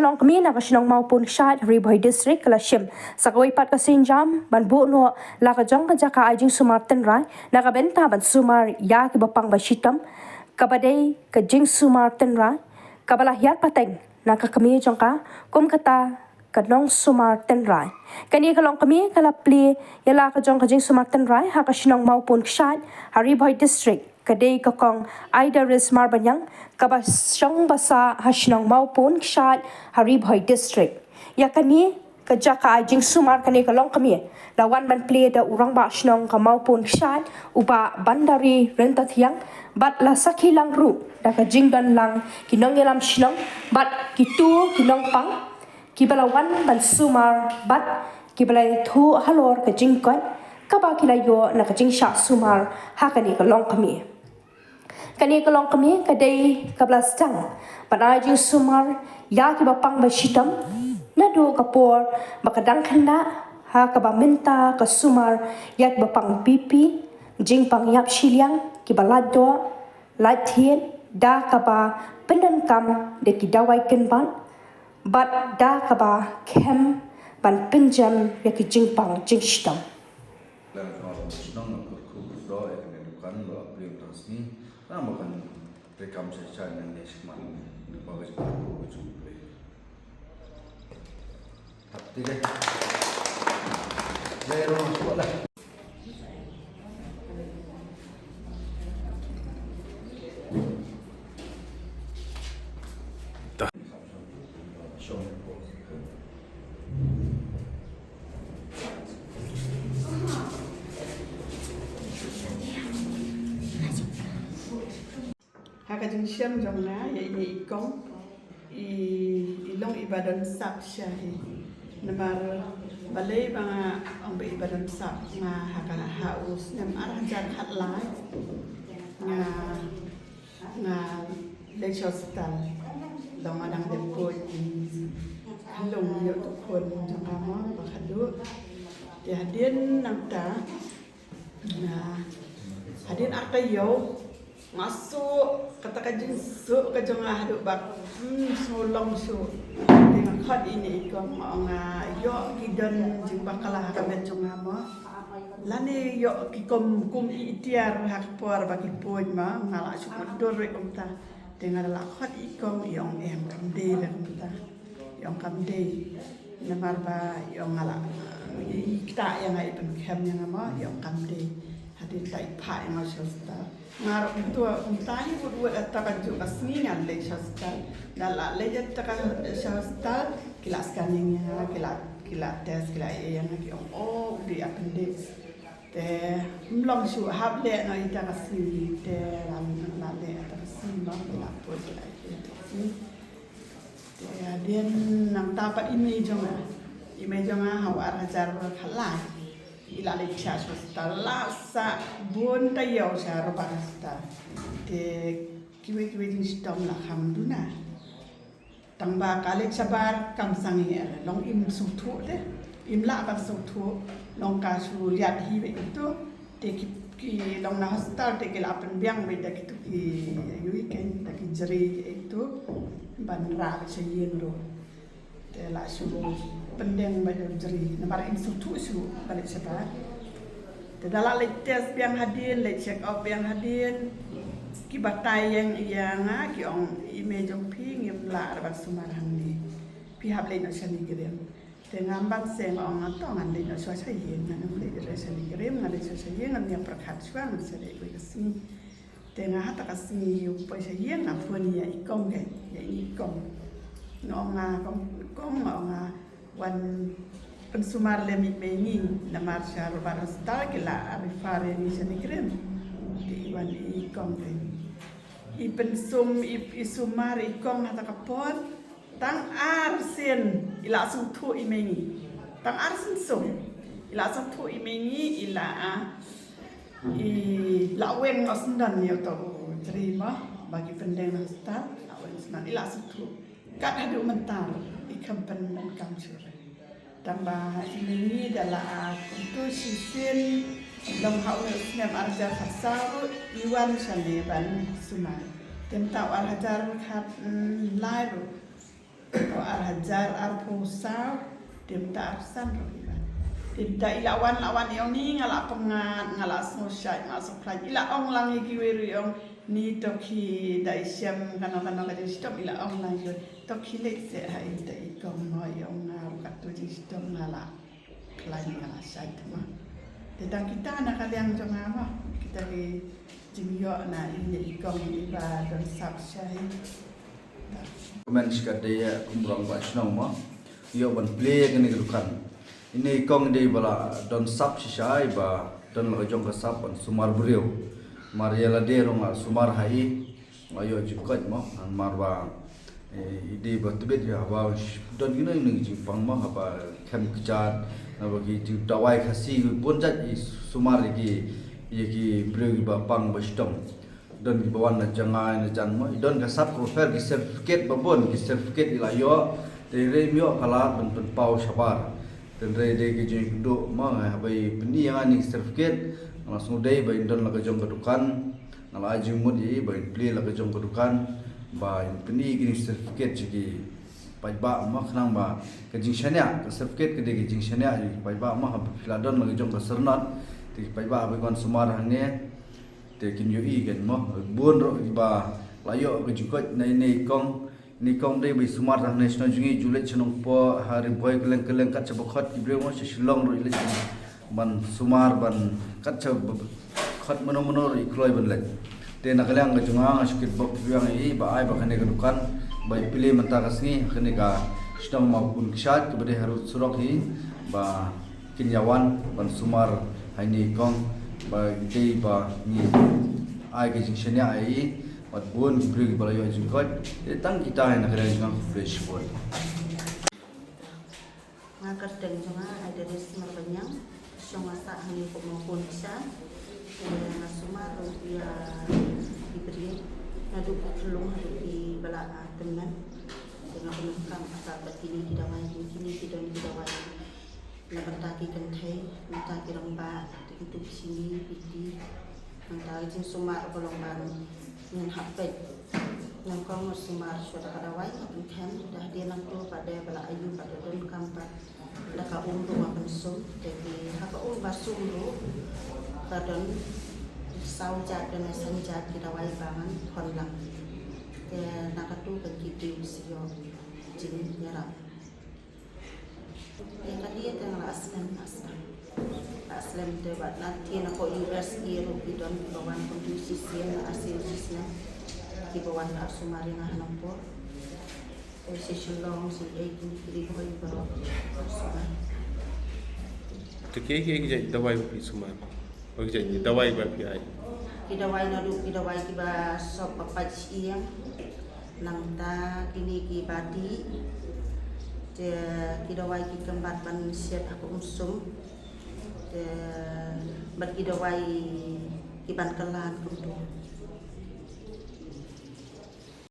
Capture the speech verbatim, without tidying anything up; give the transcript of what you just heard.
Longkmie na ka shnong Mawpun Kshaid, Ri Bhoi District, ka la shim sa kawei pat ka sienjam ban buh noh la ka jong ka jaka ai jingsumar tynrai na ka bynta ban sumar ïa kiba pang ba shitom, kaba dei ka jingsumar tynrai kaba la hiar pateng na ka kmie jong ka kum kata ka nongsumar tynrai. Kane ka longkmie ka la plie ïa la ka jong ka jingsumar tynrai ha ka shnong Mawpun Kshaid, ha Ri Bhoi District, ka dei ka kong Aidaris Marbaniang, kaba shong basa ha shnong Mawpun Kshaid, ha Ri Bhoi District. Ïa kane ka jaka ai jingsumar kane ka longkmie la wan ban plie da u rangbah shnong ka Mawpun Kshaid, u Bah Bandari Ryntathiang, bad la sakhi lang ruh da ka jingdon lang ki nongïalam shnong bad kito ki nongpang kiba la wan ban sumar bad kiba la ïathuh halor ka jingkoit kaba ki la ïoh na ka jingshah sumar ha kane ka longkmie. Kane ka longkmie ka dei kaba la sdang ban ai jingsumar ïa kiba pang ba shitom naduh ka por ba ka dang khynnah, ha kaba mynta ka sumar ïa kiba pang B P, jingpang ïap shiliang, kiba lait doh, lait thied, da kaba pyndonkam da ki dawai kynbat bad da kaba khem ban pynjem ïa ki jingpang jingshitom. Leng ka ong shnong na kut kut do ïa kane dukan ba plim tang sngi. Nang ba kan rekam shai shai nang ne shikmat ne ba ka jingkut kut jong plim. Hap ti deh. Jai rong shuwa lah. Ha ka jingshem jong nga ïa ine i kong i, i long iba don sap sha hi. Namar balei ba nga ong ba iba don sap, nga ha ka, ha u snem ar hajar khatlai nga, nga leit sha hospital. Long nga dang dep buit, ka long ïoh tu khun jong nga mo ba khadduh. Te hadien nangta, nga, hadien ar taïew nga suh, kata ka jingsuk ka jong nga haduh ba, hmm, sngewlong shuh. Te nga khot ine i kong, nga ong nga ïoh ki don jingbakla ha ka met jong nga mo, lane ïoh ki kum, kum i tiar ha ka por ba ki buit mo, nga la shu mutdur kumta. Te nga la khot i kong, i ong em, kam dei re kumta. I ong kam dei. Namar ba i ong nga la, i ktah ïa nga, i pynkhem ïa nga mo, i ong kam dei. Hadien ta i phah ïa nga sha hospital. Nga ruh kumta, kumta hi wut wut, ata ka juh ka sngi nga leit sha hospital. Nga la leit ata ka sha hospital, ki la scanning ïa nga, ki la, ki la test, ki la ïa nga, ki ong, oh, u dei appendix. Te ym long shuh, hap leh noh ita ka sngi, te la, la leh ita ka sngi, ba la poi, la ita ka sngi. Te hadien nangta pat i mei jong nga, i mei jong nga ha u ar hajar khatlai, i la leit sha hospital, la sah bun taïew sha Robert Hospital. Te kiwei kiwei jingshitom la kham duna. Tang ba ka leit shabar kam sangeh, long im sngewthuh te. Im lah ban sngewthuh, long ka shu liat hi beit tu. Te ki, ki long na hospital te ki la pynbiang beit da kitu ki, ïa ui ken, da ki jri kitu ban rah beit sha ïing ruh. Te la shu pyndeng beit da jri namar im sngewthuh shuh ba leit shabar. Te da la leit test biang hadien, leit check up biang hadien, ki batai ïa nga, ki ong i mei jong phi ngim lah ban sumar hangne. Phi hap leit noh sha NEIGRIHMS. Te ngam ban seng, ong nga to ngan leit noh shuwa sha ïing, ngan leit sha NEIGRIHMS, ngan leit shuwa sha ïing, ngan ïa pyrkhat shuwa, ngan sa leit wei ka sngi. Te nga ha ta ka sngi u poi sha ïing nga phone ïa i kong, ïa i kong. Nga ong nga kong, kong, nga ong nga wan pynsumar lem i mei ngi, namar sha Robert Hospital ki la refer ïa ngi sha NEIGRIHMS. Te i wan i kong te i pynsum, i, i sumar i kong ha ta ka por. Tang ar sien i la sngewthuh i mei ngi. Tang ar sien sum i la sngewthuh i mei ngi, i la, ah, i la weng noh sendon ïa uto u jri mo ba ki pyndeng na hospital, la weng sendon, i la sngewthuh. Kat haduh mynta i khlem pyndonkam shuh re. Tang ba i mei ngi da la, ah, kumto shisien, long ha u snem ar hajar khatsaw ruh i wan shane ban sumar. Te mynta u ar hajar khat, mm, lai ruh Ar hajar arphew saw, te mynta arphew san ruh i wan. Te mynta i la wan, la wan i ong ni nga la pyngngad, nga la sngewsih, nga la sngewkhlaiñ. I la ong lang ïa kiwei ruh i ong ni to ki da i shem kano kano ka jingshitom, i la ong lang ïa kiwei. To ki leit seh ha i te i kong, no i ong nga ruh katto jingshitom nga la khlaiñ, nga la shait ma. Te tang kita na ka liang jong nga ma, kita ki jingïoh na i ne i kong i ba don sap shai. Kmen shika dei ïa kumrong ba shnong ma. Ïoh ban plie kane ka dukan. Ine i kong dei ba la don sap shisha i ba don la ka jong ka sap ban sumar briew. Mar ïa lade ruh nga sumar ha i. Nga ïoh jingkoit ma. Mar ba, eh, i dei ba tbit ïa ba don kino kino jingpang ma haba khem kjat. Naba ki jingdawai Khasi bun jait i sumar ïa ki, ïa ki briew ba pang ba shitom. Don kiba wan na jngai na jan mo. I don ka sap ka offer ki certificate ba bun, ki certificate i la ïoh. Te i rei im ïoh ka lad ban pynpaw shabar. Te i rei dei ki jingkynduh mo, nga haba i pyni ïa nga ning certificate. Nga la sngewdei ba in don la ka jong ka dukan. Nga la ai jingmut ïa i ba in plie la ka jong ka dukan. Ba in pyni ki ning certificate sha ki paidbah mo, khnang ba ka jingshaniah, ka certificate ka dei ka jingshaniah ïa ki paidbah mo, haba phi la don la ka jong ka syrnot. Te ki paidbah haba ki wan sumar hangne. Te kin ïohi kan mo, bun ruh kiba la ïoh ka jingkoit na ine i kong, ine i kong dei ba i sumar tang ne shnong jong ngi, ju leit sha Nongpoh, ha Ri Bhoi kylleng kylleng kat shaba khot ki briew mo, sha Shillong ruh i leit ban sumar ban kat shaba khot mano mano ruh i kloi ban leit. Te na ka liang ka jong nga nga shu kitbok kibiang ïa i ba ai ba kane ka dukan ba i plie mynta ka sngi ha kane ka shnong Mawpun Kshaid kaba dei harud surok hi ba kin ïa wan ban sumar ha ine i kong ba dei ba ngi ai ka jingshaniah ïa i bad bun ki briew kiba la ïoh jingkoit. Te tang kita hi na ka liang jong nga, khublei shibun. Nga kyrteng jong nga Aidaris Marbaniang, shong nga sah hangne Mawpun Kshaid. Te nga sumar ruh ïa ki briew naduh ki khyllung haduh kiba la, ah, tymmen. Te nga pyndonkam ïa ka bad kine ki dawai, kine ki don ki dawai na bynta ki kynthei, na bynta ki rangbah, te kito ki shini, piti. Nangta ka jingsumar ka long ban ngan hap peit. Nyngkong nga sumar shuwa da ka dawai nga pynkhem, da hadien nangto pat de ba la ayu pat da donkam pat da ka um ruh nga pynsum. Te ki ha ka um ba sum ruh ka don saw jait, don san jait ki dawai ba ngan khon lang. Te na katu ka ki dei ki shu ïoh jingïarap. Ïa kane te nga la slem, la slem. La slem te bad na te na ka U S A ruh ki don kiba wan kumtu shisien, la shisien shisnem. Kiba wan la sumar ïa nga ha Nongpoh. Te sha Shillong, sha ei kine ki Ri Bhoi baroh la sumar. Te kiei kiei ki jait dawai ba phi sumar? Ba ki jait dawai ba phi ai? Ki dawai naduh ki dawai kiba sop ba pait shyieng. Nangta kine kiba dih, te ki dawai ki kynbat ban shet ha ka um sum, te bad ki dawai ki ban kylla kumtu.